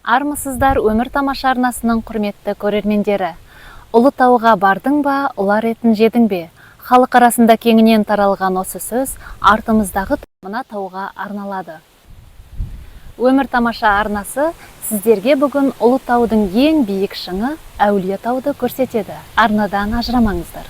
Армысыздар, Өмір тамаша арнасының құрметті көрермендері! Ұлытауға бардың ба, ұлар етін жедің бе? Халық арасында кеңінен таралған осы сөз артымыздағы мына тауға арналады. Өмір тамаша арнасы сіздерге бүгін Ұлытаудың ең биік шыңы Әулие тауды көрсетеді. Арнадан ажырамаңыздар.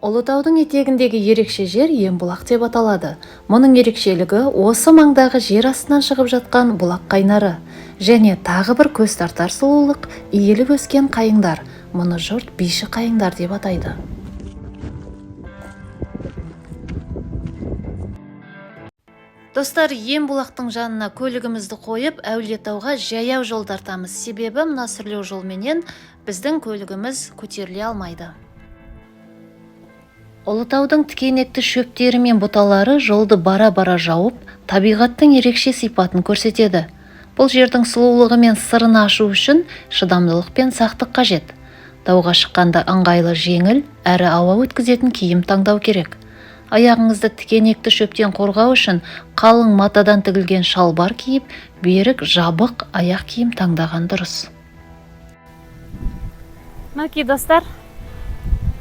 Ұлытаудың етегіндегі ерекше жер Ембұлақ деп аталады. Мұның ерекшелігі осы маңдағы жер астынан шығып жатқан бұлақ қайнары. Және тағы бір көз тартар сұлулық – иіліп өскен қайыңдар. Мұны жұрт биші қайыңдар деп атайды. Достар, Ембұлақтың жанына көлігімізді қойып, Әулиетауға жаяу жол тартамыз. Себебі мына сүрлеу жолменен біздің көлігіміз көтеріле алмайды. Ұлытаудың тікенекті шөптері мен бұталары жолды бара-бара жауып, табиғаттың ерекше сипатын көрсетеді. Бұл жердің сұлулығы мен сырын ашу үшін шыдамдылық пен сақтық қажет. Тауға шыққанда ыңғайлы, жеңіл әрі ауа өткізетін киім таңдау керек. Аяғыңызды тікенекті шөптен қорғау үшін қалың матадан тігілген шалбар киіп, берік, жабық аяқ киім таңдаған дұрыс. Мінекей, достар,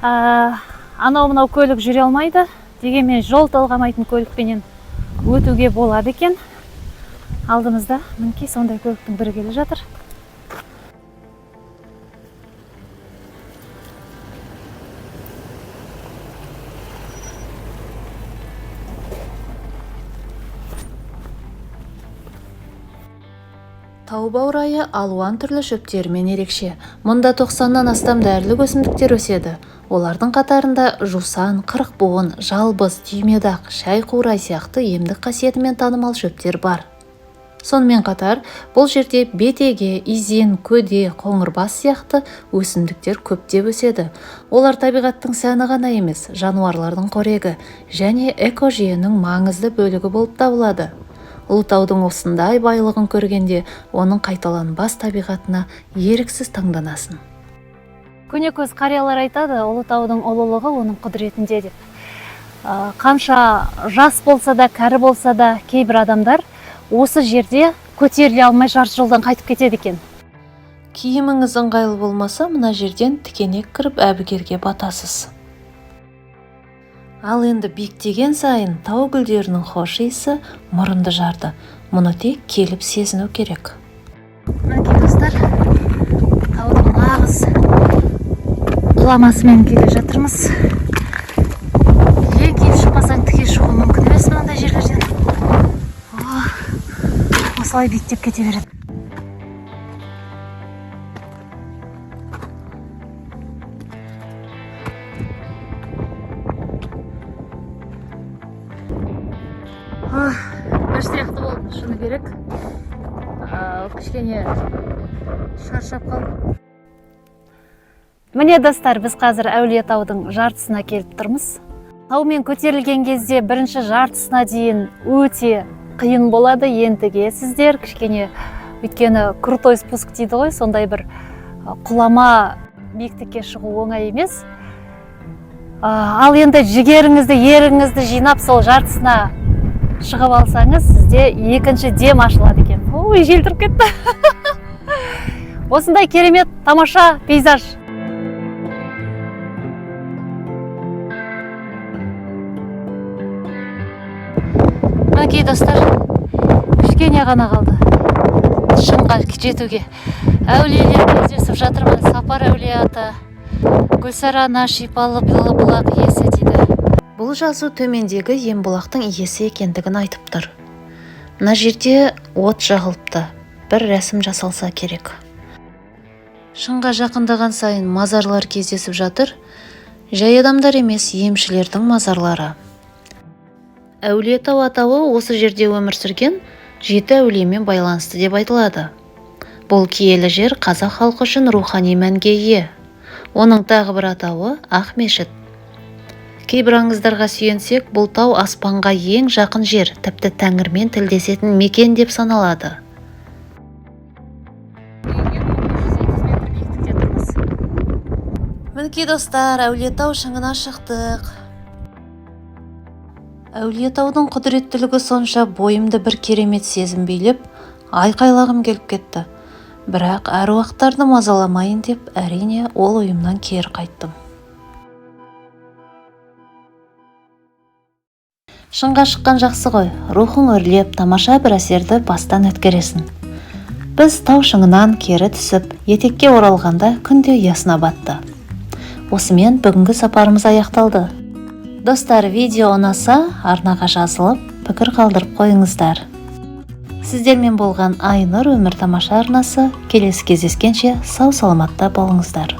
анау мынау көлік жүре алмайды, дегенмен жол талғамайтын көлікпенен өтуге болады екен. Алдымызда, мінекей, сондай көліктің бірі келе жатыр. Тау баурайы алуан түрлі шөптерімен ерекше. Мұнда 90-нан астам дәрілік өсімдіктер өседі. Олардың қатарында жусан, қырықбуын, жалбыз, түймедақ, шай қурай сияқты емдік қасиетімен танымал шөптер бар. Сонымен қатар бұл жерде бетеге, изен, көде, қоңырбас сияқты өсімдіктер көптеп өседі. Олар табиғаттың сәні ғана емес, жануарлардың қорегі және экожүйенің маңызды бөлігі болып табылады. Ұлытаудың осындай байлығын көргенде оның қайталанбас табиғатына еріксіз таңданасың. Көнекөз қариялар айтады, Ұлытаудың ұлылығы оның құдіретінде деп. Қанша жас болса да, кәрі болса да, кейбір адамдар осы жерде көтеріле алмай, жарты жолдан қайтып кетеді екен. Киіміңіз ыңғайлы болмаса, мына жерден тікенек кіріп, әбігерге батасыз. Ал енді биіктеген сайын тау гүлдерінің хош иісі мұрынды жарды. Мұны тек келіп сезіну керек. Мінекей, достар, таудың нағыз құламасымен келе жатырмыз. Еңкейіп шықпасаң, тіке шығу мүмкін емес мынандай жерлерден. О, осылай биіктеп кете береді. Бір сияқты болдым, шыны керек. Кішкене шаршап қалдым. Міне, достар, біз қазір Әулие таудың жартысына келіп тұрмыз. Таумен көтерілген кезде бірінші жартысына дейін өте қиын болады, ентігесіздер кішкене, өйткені крутой спуск дейді ғой, сондай бір құлама биіктікке шығу оңай емес. Ал енді жігеріңізді, ерігіңізді жинап, сол жартысына шығып алсаңыз, сізде екінші дем ашылады екен. Ой, жел тұрып кетті. Осындай керемет, тамаша пейзаж. Мінекей, достар, кішкене ғана қалды шыңға жетуге. Әулиелер кездесіп жатыр. Міне, Сапар әулие ата, Гүлсара ана, шипалы бұлақ иесі дейді. Бұл жазу төмендегі Ембұлақтың иесі екендігін айтып тұр. Мына жерде от жағылыпты, бір рәсім жасалса керек. Шыңға жақындаған сайын мазарлар кездесіп жатыр. Жай адамдар емес, емшілердің мазарлары. Әулиетау атауы осы жерде өмір сүрген жеті әулиемен байланысты деп айтылады. Бұл киелі жер қазақ халқы үшін рухани мәнге ие. Оның тағы бір атауы – Ақмешіт. Кейбір аңыздарға сүйенсек, бұл тау аспанға ең жақын жер, тіпті тәңірмен тілдесетін мекен деп саналады. Метр биіктікте тұрмыз. Мінекей, достар, Әулиетау шыңына шықтық. Әулиетаудың құдіреттілігі сонша, бойымды бір керемет сезім билеп, Айқайлағым келіп кетті. Бірақ әруақтарды мазаламайын деп, әрине, ол ойымнан кері қайттым. Шыңға шыққан жақсы ғой, рухың өрлеп, тамаша бір әсерді бастан өткересің. Біз тау шыңынан кері түсіп, етекке оралғанда күн де ұясына батты. Осымен бүгінгі сапарымыз аяқталды. Достар, видео ұнаса, арнаға жазылып, пікір қалдырып қойыңыздар. Сіздермен болған Айнұр өмір тамаша арнасы. Келесі кездескенше сау саламатта болыңыздар.